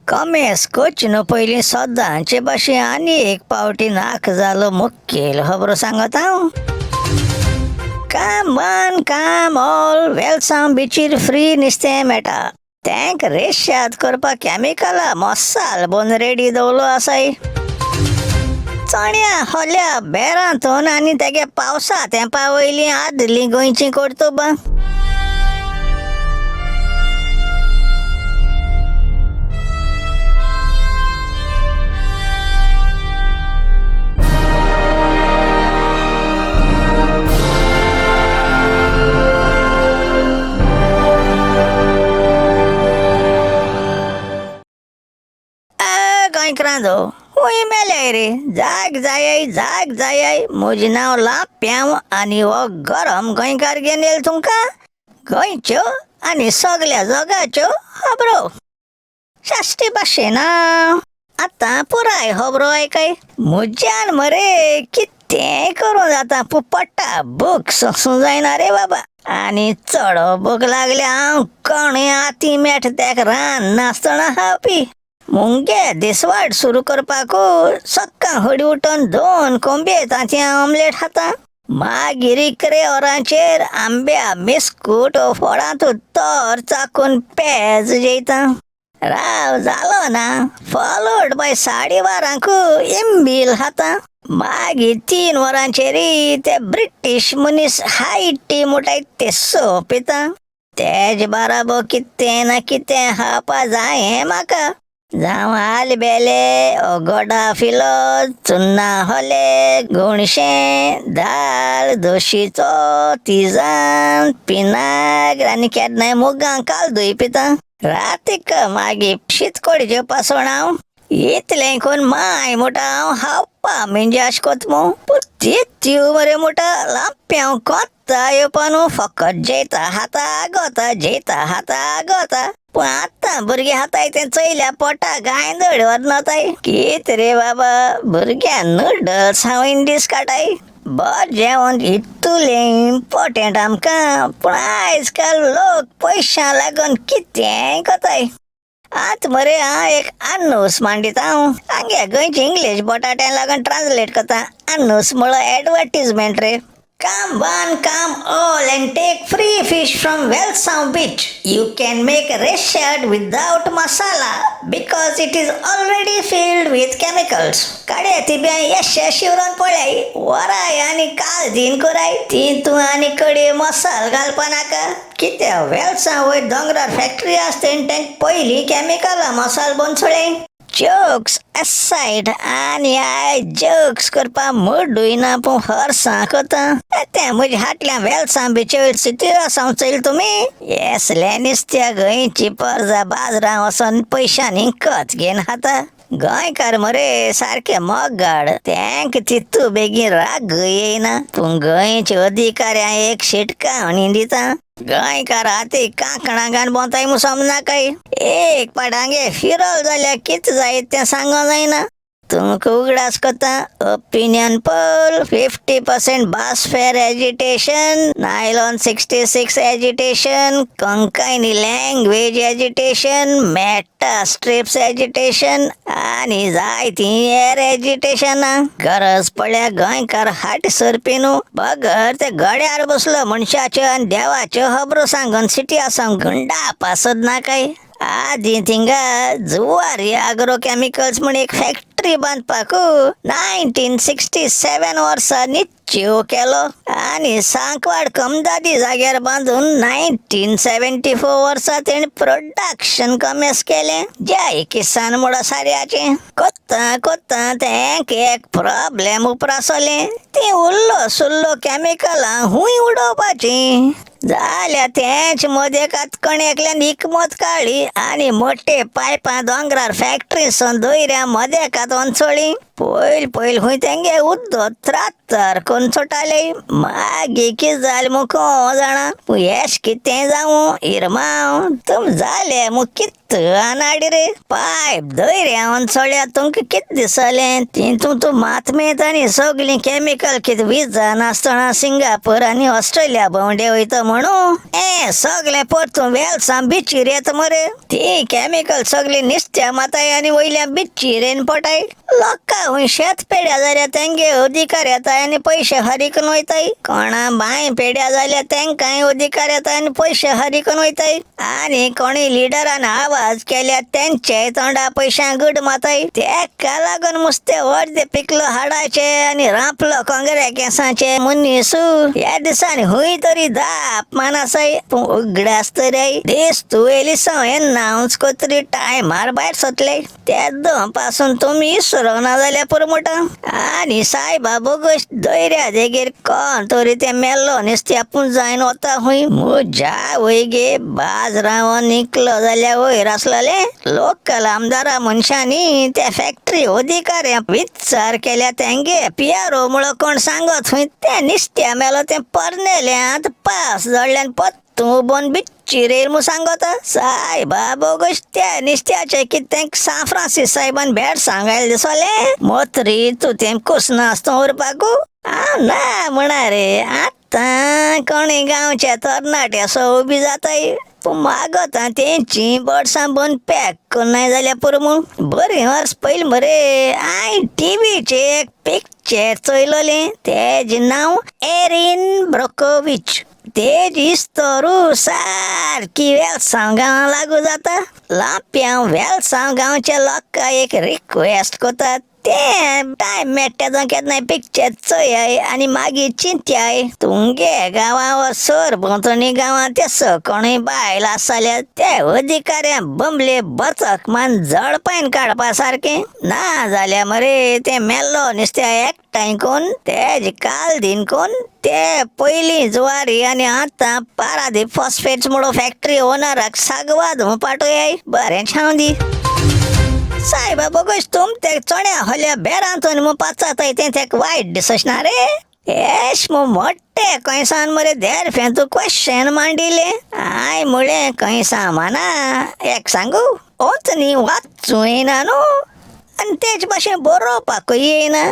कमेस coach न्हू पयलीं सदांचे भाशेन आनी एक पावटी नाक जालो मुखेल खबरो सांगत हांव. काम वन काम ऑल वेलसांव बिचीर फ्री नुस्तें मेळटा. तेंक रेशाद करपाक कॅमिकलां मसाल बोन रेडी दवरलो आसाय. चण्या होल्या बेरांतून आनी तेगे पावसा तेंपा वयलीं आदलीं गोंयचीं कर्तुबां. गोंयकारांनो हूंय मेल्याय रे, जाग जायाय जाग जायाय. म्हजें नांव लांप्यांव आनी हो गरम गोंयकार घेवन येयला तुमकां गोंयच्यो आनी सगल्या जगाच्यो खबरो साश्टी भाशेन. आतां पुराय खबरो आयकाय. म्हज्यान मरे कितेंय करूं जाता पूण पडटा भूक सोंसूं जायना रे बाबा. आनी चड भूक लागल्या हांव कोणूय आती मेट तेक रान नासतना खावपी. मुंगे दिसवाड सुरू करपाकू सक्कां हडी उठून 2 कोंबये तांची ऑमलेट खाता. मागीर 11 वरांचेर आंब्या बिस्कूट फळांत तर चाकून पेज जेयता. राव जालो ना फॉलोड बाय 12:30 इम्बील खाता. मागीर 3 वरांचेर ते ब्रिटीश मनीस हाय टी म्हणटाय ते सो पिता. तेज बाराबो कितें ना कितें खावपा जाय म्हाका. जावं आलबेले गोडा फिलो चुन्ना होले गुणशें दाल दोशीचो तिजान पिनाग्र आनी केन्नाय मुगां कालदूय पिता. रातीक मागीर शीतकोडी जेवपा सोड हांव. इतलें कोन्न माय म्हणटा हांव खावपा म्हणजे अशें कोत मू. पूण तितू मरे म्हणटा लांप्यांव कोत्ता येवपा न्हू, फकत जेयता खाता गोता जेयता खाता गोता. पूण आतां भुरगे हाताय तें चोयल्या पोटा गांयदोळ व्हरनताय. कित रे बाबा भुरग्यां नुडल्स हांव इंदीस काडाय. बरें जेवण इतुलें इम्पोर्टंट आमकां, पूण आयज काल लोक पयशां लागून कितेंय कोताय. आतां मरे हांव एक आन्नूस मांडिता. हांव हांगे गोंयचे इंग्लीश बटाट्यां लागून ट्रान्सलेट करता. आन्नूस म्हळो एडवर्टीजमेंट रे. Come one, come all and take free fish from Velsao Beach. You can make reshad without masala because it is already filled with chemicals. काडे ती बियां येशे शिवरून पळय वराय आनी काल दीन कराय ती तूं आनी कडे मसाल घालपा नाका. कित्याक वेलसांव वयर दोंगरार फॅक्टरी आसता तेंक पयलीं कॅमिकलां मसाल बनसोळे. जोक्स असायड आनी I jokes करपा मुडूय ना पूण हरसां करता. तें म्हज्या हाटल्या वेलसां बिचे सिटी आसा चोयल तुमी येसले नुस्त्या गोंयची परजा बाजारां वचोन पयशांनी कच घेवन खाता. गोंयकार मरे सारके मोगाड, तेंक तितू बेगीन राग येयना पूण गोंयचे अधिकाऱ्यां एक शिटकावणी दिता. गोंयकार हाती कांकणां घालून भोंवताय म्हूण समजनाकाय. एक पाडांगे फिरल जाल्यार कितें जायत तें सांगो जायना. तुमकां उगडास करता opinion poll 50% bus fare agitation, nylon 66 agitation, Konkani language agitation, मेटा स्ट्रिप्स एजिटेशन आनी जायतीं हेर एजिटेशनां. गरज पडल्यार गोंयकार हाट सरपी न्हू, बगर ते गड्यार बसलो मनशाच्यो आनी देवाच्यो खबरो सांगून सिटी आसा गुंडा पासत ना काय. आदी थिंगा जुवारी आग्रो केमिकल्स म्हण एक फॅक्टरी बांदपाक 1967 वर्सा निश्चीव केलो आनी सांकवाड कमदादी जाग्यार बांदून 1974 वर्सा तेणी प्रोडक्शन कमेस केलें. जय किसान म्हणो साऱ्याचें कोत्ता कोत्ता तेंक एक प्रॉब्लेम उप्रासलें. ती उरलो सुल्लो कॅमिकलां हूंय उडोवपाचीं जाल्यार तेंच मदें कातकण एकल्यान हिकमत काडली आनी मोटे पायपां दोंगरार फॅक्टरी सून दोयऱ्या मदेकात वनसोळी. पयल पयल खूंय तेंगे उदक त्रात्तर करून सोडटाले. मागीर कितें जालें म्हूण कोण जाणा. पूण येश कितें जावं इरमांव तुम जाले म्हूण कित्त आनाडी रे. पायप दोयऱ्या वनसोळ्या तुमकां तुमकां कितें दिसलें तितून तूं मातमेत आनी सगळीं केमिकल कितें विजा नासतना सिंगापूर आनी ऑस्ट्रेलिया भोंवडे वयता म्हणून ए सगळें परतून वेलसां बिचीर येता मरे. ती केमिकल सगळीं निस्त्या माताय आनी वयल्या बिचीर येवन पटाय. लोकां हुंय शेत पेड्या जाल्यार तेंगे अधिकार येताय आनी पयशे हरिकून वयताय. कोणा बांय पेड्या जाल्यार तेंकांय अधिकार येता आनी पयशे हरिकून वयताय. आनी कोणी लिडरान आवाज केल्यार तेंचे तोंडा पयशां गुड माताय. तेका लागून मुस्ते अर्दे पिकलो हाडाचे आनी रांपलो कोंगऱ्या केंसाचे मनीसू ह्या दिसांनी हुंय तरी दाप मान आसाय पूण उगडास तरी दीस तूं एलिसांव एनावन्स कोतरी टायमार भायर सोतले तेदो पासून तुमी इसरोना जाल्यार पुरो म्हणटा. आनी सायबा बोगस दर्या देगेर कोण तरी तें मेल्लो नुस्त्या पुंजायन वता हुंय. म्हज्या वय गे बाजरां निकलो जाल्यार वयर आसलेले लोकल आमदारा मनशांनी त्या फॅक्टरी अधिकाऱ्यां विचार केल्या तेंगे पियारो मुळो कोण सांगत हुंय तें निस्त्या मेलो तें परनेल्यांत पास जडल्यान पत्तूं उबोन बिच्चीर येयल म्हूण सांगता. सायबा बोगस त्या निस्त्याचें कितें सांत फ्रांसीस सायबान भेट सांगायला दिसलें मोत्री तूं तें कुसनासतना उरपाकू. हांव ना म्हणा रे आतां कोणी गांवच्या तरणाटे सो उबी जाताय पूण मागता तेंची बडसां बंद पॅक करनाय जाल्यार पुरो म्हूण. बरें वर्स पयलीं मरे हांवें टिवीचेर एक पिक्चर चोयलोलें तेजें नांव एरीन ब्रोकोवीच. तेजी इस्तोरू सारकी वेलसांव गांवां लागू जाता. लांप्यांव वेलसांव गांवच्या लोकांक एक रिक्वेस्ट करता तें टायम मेळटा तो केन्नाय पिक्चर चोयाय आनी मागीर चिंत्याय. तुमगे गांवां वा सरभोंवतणी गांवां ते कोणूय बायल आसा जाल्यार ते अधिकाऱ्यां बमले बचक मान जळपायन काडपा सारकें. ना जाल्यार मरे तें मेल्लो नुस्त्या एकठांय कोन्न तेज काल दिन कोन्न ते पयलीं जुवारी आनी आतां पारादीप फॉस्फेट्स म्हणून फॅक्टरी ओनराक सागवाद म्हूण पाटोयाय. बरें छाव दी सायबा बोगस तुम ते चण्या हल्या बेरांतून म्हूण पाचाताय तें तेका वायट दिसना रे. एश म्हूण मोट्टे खंयसान मरे देर फेंतू क्वेश्चन मांडिल्लें. हांवें म्हळें खंय सामाना एक सांगू ओत न्ही वाचूं येयना न्हू आनी तेच भाशेन बरोवपाकूय येयना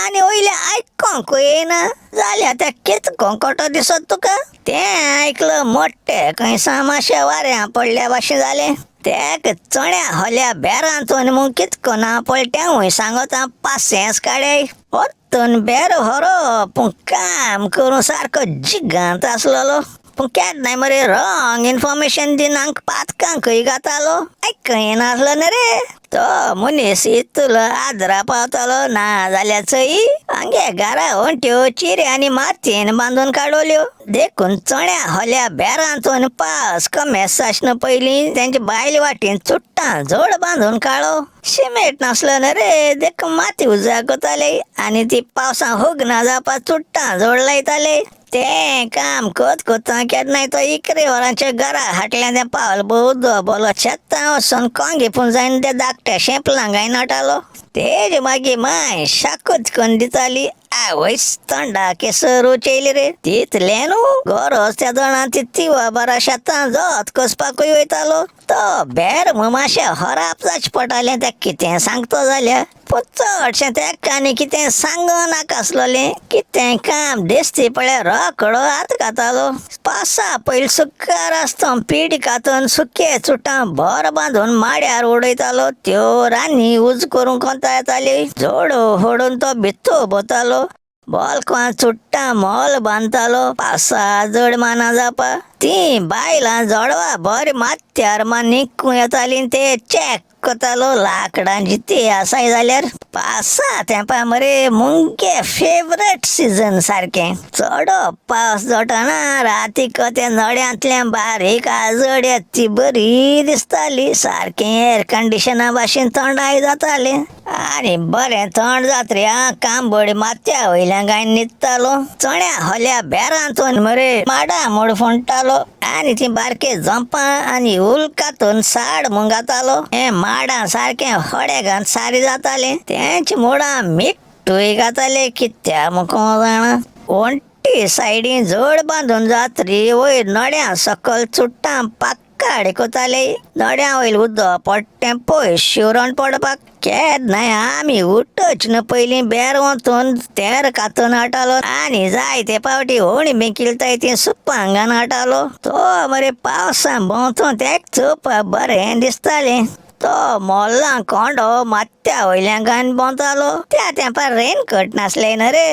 आनी वयलें आयकोंकूय येयना जाल्यार तें कितको कोटो दिसत तुका. तें आयकलो मोट्टे खंय मातशें वाऱ्या पडल्या भाशेन जालें. तेक चण्या हल्या बेरांतून म्हूण कितको ना पळय तेंवूय सांगता पासेंस काडय. परतून बेर हरो पूण काम करूं सारको जिगांत आसलेलो. पूण केन्नाय मरे रॉंग इन्फॉर्मेशन दिनाक पातकांकूय घातालो. आयकूंक येनासलो न्ही रे तो मनीस इतलो आदरा पावतालो. ना जाल्यार चोय आमगे घरा वण्ट्यो चिरे आनी मातयेन बांदून काडवल्यो. देखून चण्या हल्या बेरांतून पावस कमेस आसना पयलीं तेंचे बायल वाटेन चुट्टां जोड बांदून काडो. सिमेंट नासलो न्ही रे देखून माती उजो कोताले आनी ती पावसां हुगना जावपाक चुट्टां जोड लायताले. तें काम कोत कोत्ता केन्नाय तो इकरे वरांच्या घरा हाटल्यान तें पावल बोव बोलो शेतां वचून कोंगे पुंजायन ते धाकट्या शेंपलां गाय नटालो. तेज मागीर माय शाकूत करून दिताली. आवयस तोंडा केसर रुचयली रे तितलें न्हू गरज त्या दोणां ती तिवा बारा शेतां जोत कसपाकूय वयतालो. तो बेर म्हूण मातशें हराप जावचें पडटालें तें कितें सांगता जाल्यार. पूण चडशें तेका आनी कितें सांगो नाका आसलोलें. कितें काम दिसती पळय रोकडो हात घातालो. पावसा पयलीं सुकार आसता पीठ कातून सुके चुट्टां भर बांदून माड्यार उडयतालो. त्यो रान्नी उज करूंक कोंता येताली. जोडो होडून तो भित्तो भोतालो. बोलकां चुट्टां मोल बांदतालो पावसा जड माना जावपा. तीं बायलां जोडवा बरें माथ्यार मान निकूं येतालीं ते चॅक कोतालो लाकडांची ती आसाय जाल्यार. पावसा तेंपा मरे मुगे फेवरेट सिजन सारकें. चडो पावस जोडटना रातीक ते नड्यांतल्यान बारीक आजड येता ती बरी दिसताली. सारकें एर कंडिशना भाशेन थंडाय जातालें आनी बरें थंड जातरी आं कांबळ माथ्या वयल्यान गायन न्हिदतालो. चण्या हल्या बेरांतून मरे माडा मोड फोंडटालो आनी ती बारके झोंपां आनी उल कातून साड म्हूण घातालो. हें माडां सारकें हडे घात सारी जातालें. तेंच मोडां मिठ्ठूय घाताले कित्या म्हूण कोण जाणा. वण्टी सायडीन जोड बांदून जात्री वयर नड्यां सकल चुट्टां पाक्काड कोताले. नड्यां वयल उदक पडटा तें पयस शिंवरोन पडपाक. केन्नाय आमी उठच न पयलीं बेर वचून तेर कातून हाडटालो आनी जायते पावटी होणी बी किलताय ती सुपांगान हाडटालो. तो मरे पावसान भोंवतो तेक चोवपाक बरें दिसतालें. तो मोल्लां कोंडो माथ्या वयल्यान घालून भोंवतालो. त्या तेंपार रेनकोट नासले न्हू रे.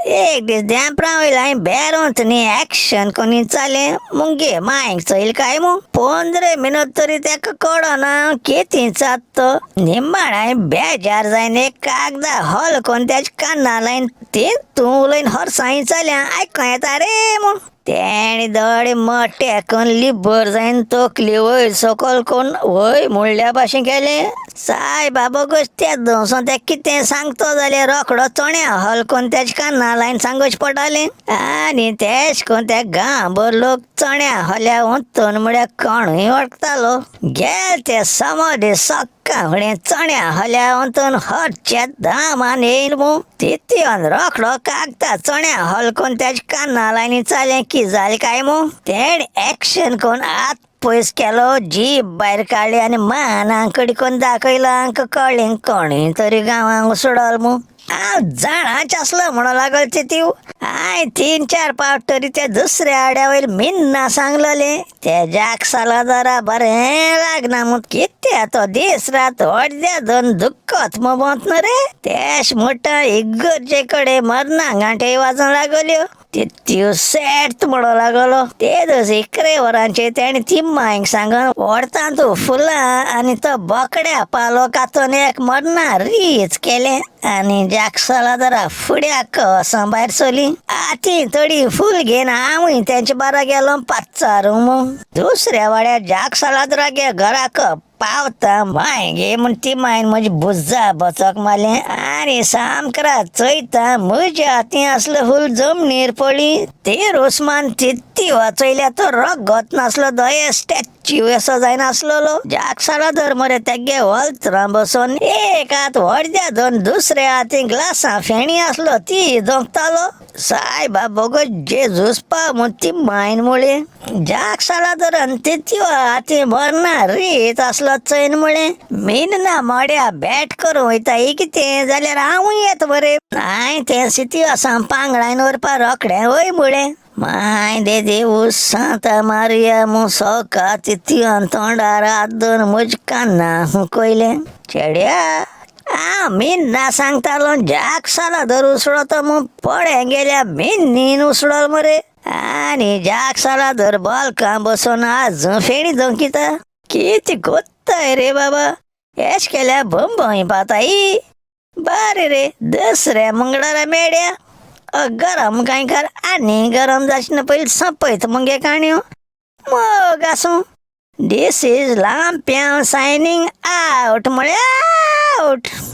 एक दीस देंपरा वयल्यान बेरोंत न्ही एक्शन कोणी चालें मुगे मांयक चोयल काय मू 15 मिनट तरी तेका कळना केती जात तो. निमाण हांवें बेजार जायन एक कागदा हॉल कोण तेज्या काना लायन ती तूं उलयन हरसां चल्या आयको येता रे म्हूण. तेणी दोळे मोटे करून लिबर जायन तकली वयर सकयल करून वय म्हणल्या भाशेन केलें. सायबा बोगस ते दवसो ते कितें सांगतो जाल्यार रोखडो चण्या हॉल कोण तेज्या काना लायन सांगोच पडटालें. आनी तेश कोण त्या गांवभर लोक चण्या हल्या वचून म्हळ्यार कोणूय वळखतालो. गेल ते समोर सक्का फुडें चण्या हल्या वचून हरच्या दामान येयल मू. तितून रोखडो कागदा चण्या हॉल कोण तेज्या काना लायन चालें की जालें काय मू. तेणें एक्शन करून हात पयस केलो, जीप भायर काडली आनी मानां कडेन दाखयलो. आमकां कळ्ळें कोणूय तरी गांवांक उसडल मू. हांव जाणाच आसलो म्हणून लागल तितीव. हांवें 3-4 पावट तरी त्या दुसऱ्या आड्या वयर मिन्ना सांगलेलें. तेज्याक सालादारा बरें लागना म्हूण कित्या तो दीस रात अर्द्या दोन दुखत मो भोंवत न्हू रे. तेश म्हणटा इगर्जे कडेन मरना घांटे वाजूंक लागल्यो. तितीव सेट म्हणूंक लागलो. ते दीस 11 वरांचेर तेणें ती मांयक सांगून व्हरता तूं फुलां आनी तो बोकड्या पालो कातून एक मरना रीच केलें आनी जाक सालादारा फुड्याक वचों भायर सरली. आती थोडी फूल घेवन हांवूय तेंचे बारा गेलो पाचारूंक. दुसऱ्या वाड्यार जाक सालादारागे घराक पावता माय गे म्हूण ती मायन म्हजी भुजा बचक मारलें आनी सामकारा चोयता म्हज्या हातीं आसलें फूल जमनीर पडली. ते रोसमान तित्ती वाचयल्या तो रगत नासलो, दोये स्टॅच्यू असो जायनासलेलो. जाक सालादर मरे तेगे वल्त्रां बसून एक हात व्हडद्या दोन दुसऱ्या हातीं ग्लासां फेणी आसलो ती दोंकतालो. सायबा बोगस जेजूस पाव म्हूण ती मायन म्हळें. जाक सालादरान तित्यो हातीं भरना रीत आसलो चोयन म्हळें मीन ना मड्या बॅट करूं वयता ही कितें जाल्यार हांवूय येता बरें. हांवें तें सिती आसा पांगळायन व्हरपा रोखडें वय म्हळें. माय दे देवू सांता मारिया मू सोका तितून तोंडार हात दवरून म्हज्या काना हुंकयलें. चेड्या हांव मिन्ना सांगतालो जाक सालादर उसळो तो मू पळय गेल्या मिन्नीन उसळोल मरे. आनी जाक सालादर बॉल्कां बसून आज फेणी दोंकिता. कितें कोत्ताय रे बाबा, एश केल्या बंबय पाताय. बरें रे दुसऱ्या मंगळारा मेळया. गरम कांयकार आनी गरम जावचे पयलीं सोंपयत मुगे काणयो. मग आसूं. This is Lampiao signing out म्हळ्यार आउट.